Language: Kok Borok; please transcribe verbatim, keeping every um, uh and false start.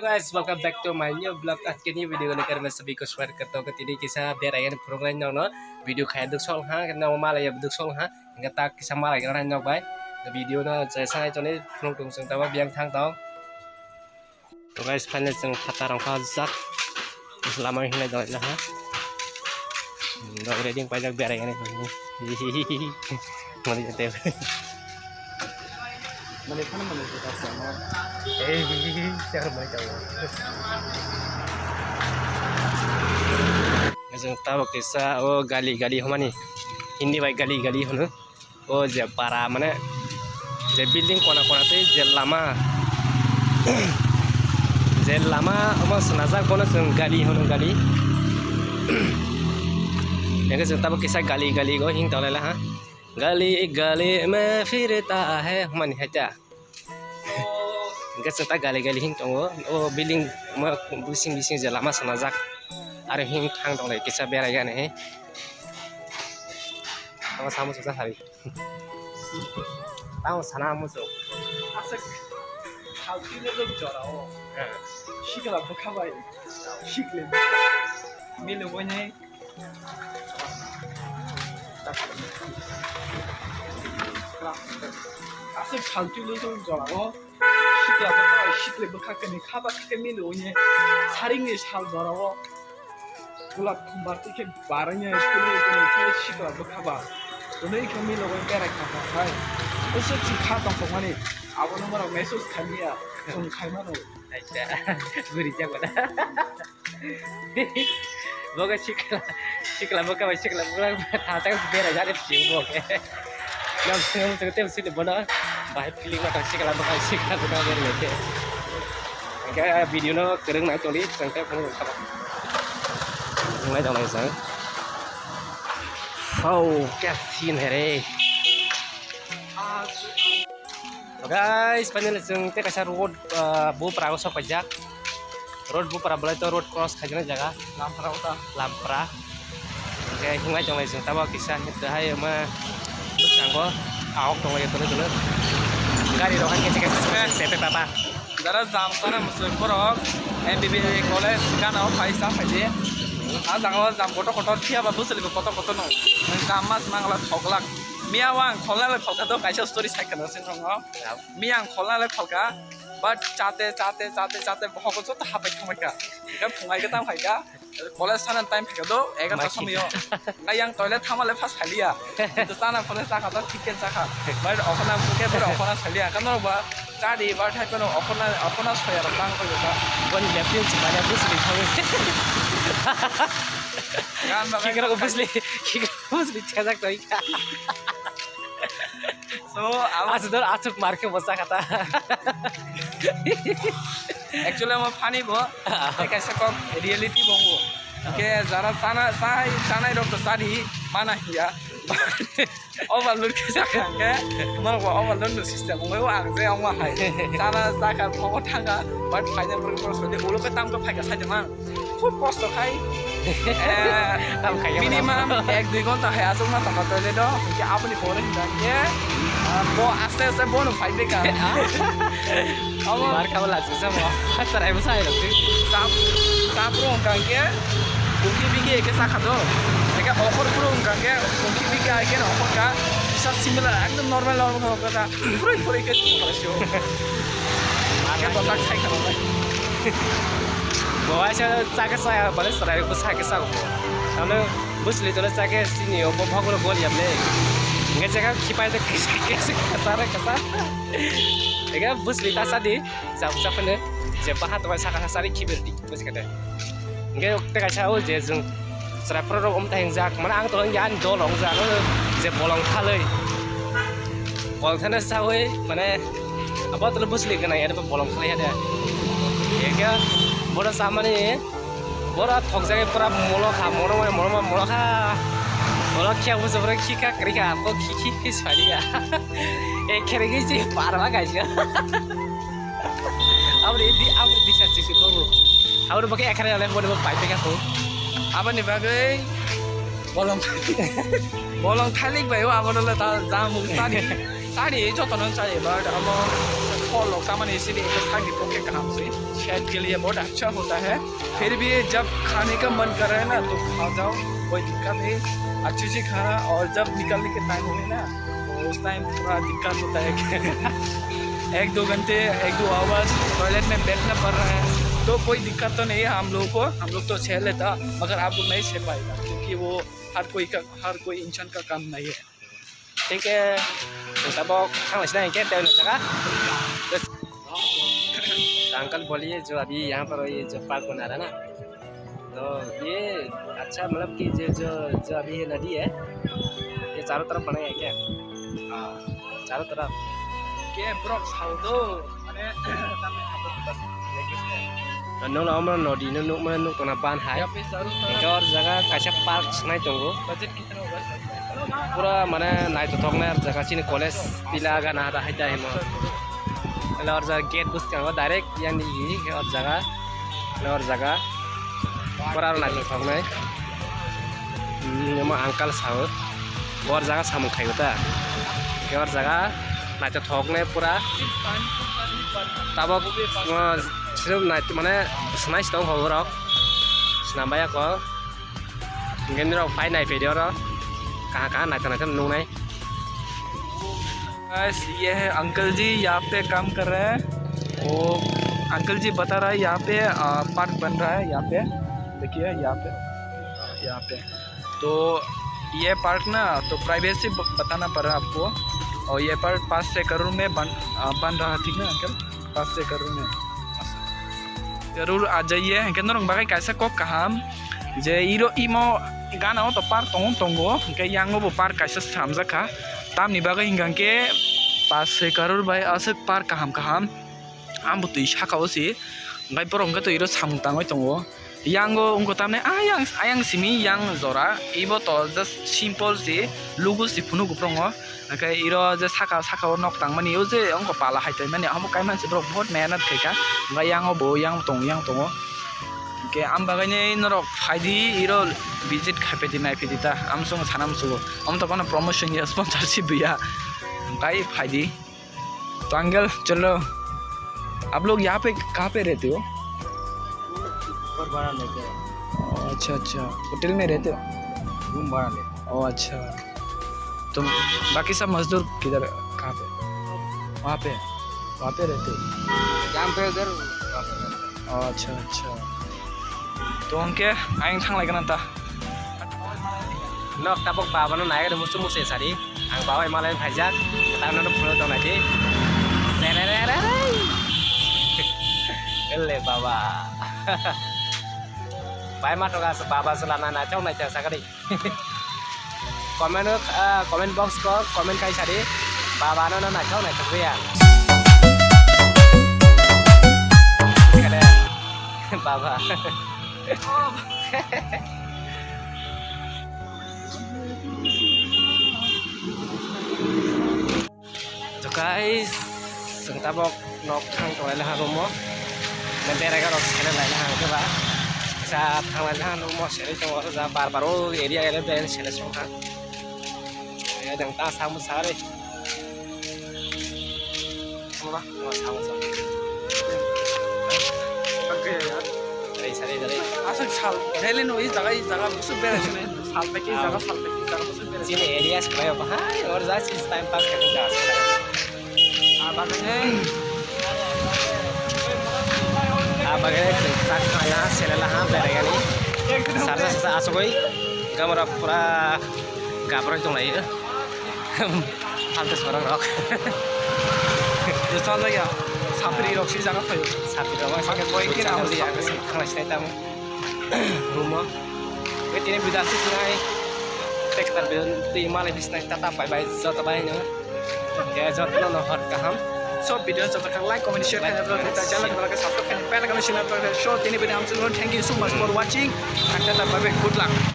Guys, welcome back to my new vlog. Ajke ni video ni karma sabhi ko swagwat karta hu. Tini kisa berai ani phunuk lai nokno video khai duk sol ha, nokno malai duk sol ha. Hingke tak kisa malai gana nok bai. Video no jesa ai toni phunuk tung sung tabo biang thang tong. To guys, finally chwng phatar rok phajak. Lama hinlai dong ha. Dok ready paijak berai ani. Mani jate. Mani khana mani jate sama. Eh, char mani jate. Chwng tabok kisa o gali gali hwnmani. Hindi bai gali gali hwno. O je para mane je building kona kona tei je lama, je lama omo swnajak bono chwng gali hwno gali. Hingke chwng tabok kisa gali gali go hing tong lai ha. Gali gali mein phirta hai hwnmani hai ta. Hingke chwng ta gali gali hing tongo. O building ma bising bising je lama swnajak. Aro hing thang tong lai kisa berai gani hai. Tamo samo chwng ta hari. Tamo sana muchung. Aswk saltwi le lok jora o. Eh. Sikla bwkha bai. Sikle. Mile wai nai. Aswk saltwi le lok jora o. Sikla bwkha bai sikle bwkha kani khaba khe mile wai nai. Saringni sal jora o. Gulab khumbar twi khe baranya twnwi twnwi khe sikla bwkha ba. Twnwi khe milo bai berai kha kha khai. Usu chi kha tong tongmani. Abono mano message khamya. Chwng khai mano. Acha. Guri jak wala. Boga sikla, sikla bwkha bai sikla bwkha tha ta berai jani phi bo. Nam sing sing tem sini bono. Bahai feeling ma ta sikla bwkha sikla bwkha berai le. Hingke video no kwrwng nai tongdi, chwng tei phunuk rok sabo. Nai tong nai chwng. Hau, kya scene hai re. Guys, finally chwng tei kaisa road, ah, Bupra o sok paijak. Road Bupra belai to road cross khaijak jaga. Lampra o ta. Lampra. Hingke hinglai tonglai chwng tabok kisa hwnkhe hai ma bwskango ahok tonglai tongwi tongwi. Gari rok hai kisa kisa pepe papa. Jara jam sana musuk borok M B B S college gana o phai sa phai di. A jaga o jam kotor kotor phiya ba bwswli bo kotor kotor no. Jam mas mangla thoglak. Miya wang kholna le thokha do kaisa story sai khana se nongo. Miya ang kholna le thokha. But chate chate chate chate bohogo joto hapai thangbai kha. Ka phungai ka tang phai ka. College thana time phaikha do, egarota somoi o. Ngai yang toilet thama le first phaliya. To chana phone chakha to, thik khe chakha. But okhona bukhe, but okhona phaliya. Kano ba chadi, but hai kono okhona, okhona soya rok tang ko jota. Bon lepin chimane busli thawi. Gan ba Kikra ko busli, kikra ko busli chajak toi. So, abo asuk dor, asuk mar khe bo chakha ta. Actually, amo funny bo. Tei kaisa kok reality bo bo. Hingke jara chana, chai, chanai rok to chadi mana hiya. Overload khe chakha hingke, norok bo overload no system wngwi o ang je ongma hai. Chana chakha, phogo thangkha, but final pore pore sodi ulo khe tamkhe phaikha sai de mang. Khub kosto khai. Eh, minimum ek dui ghonta hai achukna tongkha toilet o. Hingke aboni pore hingkha khe, ah, bo aste aste bono phai beka. Abo mar kabo lachu samo. Chap, chap ro hingkha khe, bukhi bigi eke chakha do. Eke okhor phuru hingkha khe, bukhi bigi eke no okhor kha. Kisa similar, ekdom normal, normal okhor kha. Phurui phurui khe chukha sio. Khe bo tak sai kha. Bo waisa chakhe chaya bale chwrai bo sakhe chakho. Tamne bwsli tole chakhe chini o bo bhagolo gol yamle. Nge chakhe khipai de kisa kisa kasa re kasa. Ega bwsli ta sadi chap chap ne je baha to saka sari khiber di bwsli kate. Nge teka cha o je jung chwrai phro rok um ta hingjak mane ang to hingjak ani dol rok hingjak je bolong khalwi. Bolong thana chawi mane abo tole bwsli gwnang ya bolong khalwi ya de. Ega bono chamani Bora thokjagwi pura molo kha, molo mai, molo mai, molo kha. Molo khiya bujo bwrwi khikha, kwrwi kha, bo khi, khi, khi sadi ya. E khere gwi si parwa kaisa. Aboni di, aboni di sa chisi ko. Aboni bagwi ekhare ale boni bo pai pekha ko. Aboni bagwi bolong, bolong thalik bai o, abono le ta jamung tani, tani jotono chai, but amo और लोग सामान इसीलिए एक साथ डिब्बों के काम से सेहत के लिए बहुत अच्छा होता है। फिर भी जब खाने का मन कर रहा है ना, तो खा जाओ, कोई दिक्कत नहीं। अच्छे से खाना, और जब निकलने के टाइम होगा ना, तो उस टाइम थोड़ा दिक्कत होता है कि एक दो घंटे, एक दो आवर्स टॉयलेट में बैठना पड़ रहा है, तो कोई दिक्कत तो नहीं है हम लोगों को। हम लोग तो सह लेता, मगर आप लोग नहीं सह पाएगा, क्योंकि वो हर कोई का, हर कोई इंसान का काम नहीं है। ठीक है, तो तब हम इसलिए क्या टाइम लग सका। तो अंकल बोलिए, जो अभी यहाँ पर ये जो पार्क बना रहा है ना, तो ये अच्छा, मतलब कि जो, जो, जो अभी ये नदी है, ये चारों तरफ बनाया है क्या? हाँ, चारों तरफ। Ke borok sao do, mane, tamni hamjakgo ta. Nung no omro nodi no nuk mane nuk tona ban hai. Yape saru ta. Hingke or jaga kaisa park sanai tongo. Budget kitna hoga? Pura mane naithothok nai or jaga chini college pila gana hada hai ta himo. Ele or jaga gate bwskango direct yang di or jaga. Ele or jaga. Pura naithothok nai. Hmm, emo uncle sao. Bo or jaga samung khaio ta. Hingke or jaga naithothok nai pura. Tabok, uh, sini nai mane sanai si tong borok. Sinambai ako. Hingke norok phai nai phai di oro. Kaha kaha naithok naithok nung nai. Guys, ये है अंकल जी, यहाँ पे काम कर रहे हैं। वो अंकल जी बता रहा है, यहाँ पे, आ, पार्क बन रहा है, यहाँ पे। देखिए, यहाँ पे, यहाँ पे। तो ये पार्क ना, तो प्राइवेसी ब-, बताना पड़ रहा है आपको। और ये पार्क पाँच छः करोड़ में बन, आ, बन रहा है, ठीक ना अंकल? पाँच छः करोड़ में। जरूर आ जाइए। Hingke norok bagwi kaisa kok kaham, je iro imo gana o to park tongo, tongo, hingke yango bo park kaisa swnamjak kha. Tamni bagwi hingka hingke pash soi karor bai aswk park kaham kaham. Ang bo twi saka o se, hingke borok hingke twi ro samung tangwi tongo. Yango wngkha tamni ayang, ayang simi yang jora, ibo to just simple se, lugo se phunuk borok no. Hingke iro je saka, saka o nok tangmani, o je wngkha pala hai tongmani, amo kaiman se borok bahut mehnat khaika. Hingke yango bo yang tong, yang tongo. Hingke ang bagwi norok phaidi, iro visit khaiphidi, naiphidi ta, amsong sana musugo. Omo to kono promotion ya, sponsorship ya. Hingke phaidi. तो अंकल चलो, आप लोग यहाँ पे कहाँ पे रहते हो? ऊपर भाड़ा लेते हैं। अच्छा, अच्छा, होटल में रहते हो? रूम भाड़ा लेते हैं। ओ अच्छा, तो बाकी सब मजदूर किधर, कहाँ पे? वहाँ पे, वहाँ पे रहते हो? यहाँ पे उधर, वहाँ पे रहते हैं। ओ अच्छा, अच्छा, तो उनके आइन थांग लगे ना था। Nok tabok baba no nai musu musu sari. Ang baba malai phaijak. Tang no phulo tong nai di. Sererererei. Ele baba. Bai ma toga se baba se lana nai chong nai chang sakari. Comment o, ah, comment box ko comment kai sari. Baba no no nai chong nai chang ya. Baba. To guys, chwng tabok nok thang tonglai laha room o. Berai rok sele lai laha hwnkhe ba. Sa thang lai laha room o sele tongo ja bar bar o area area berai sele song kha. Jang ta samung sa re. Wah, wah, sama, sama. Oke, ya. Dari sana, dari. Asal sal, daily no, is jaga, is jaga, musu bera sini. Sal peki, jaga, sal peki, jaga, musu bera. Sini area sebenarnya apa? Hai, or just is time pass kan, just. Apa kene? Apa kene? Tak mana, sini lah, ha, bera gani. Sarsa, sarsa, asogoi. Gamora pura gabroi tong lai. Faltu sorok rok. Jesa jaga sapri rok si jaga phaio. Sapri rok. Oke, koi khe na sapri rok. Thang lai sinai tamo. Rumo. Oke, tini video aswk sinai. Tek ta video twi malai sinai, tata bye bye joto bai no. Oke, joto no hor kaham. So video joto kha like, comment, share khaina vlog ta channel vlog subscribe khaina pela kano sinai vlog. So tini video amchuk, thank you so much for watching. And tata bye bye, good luck.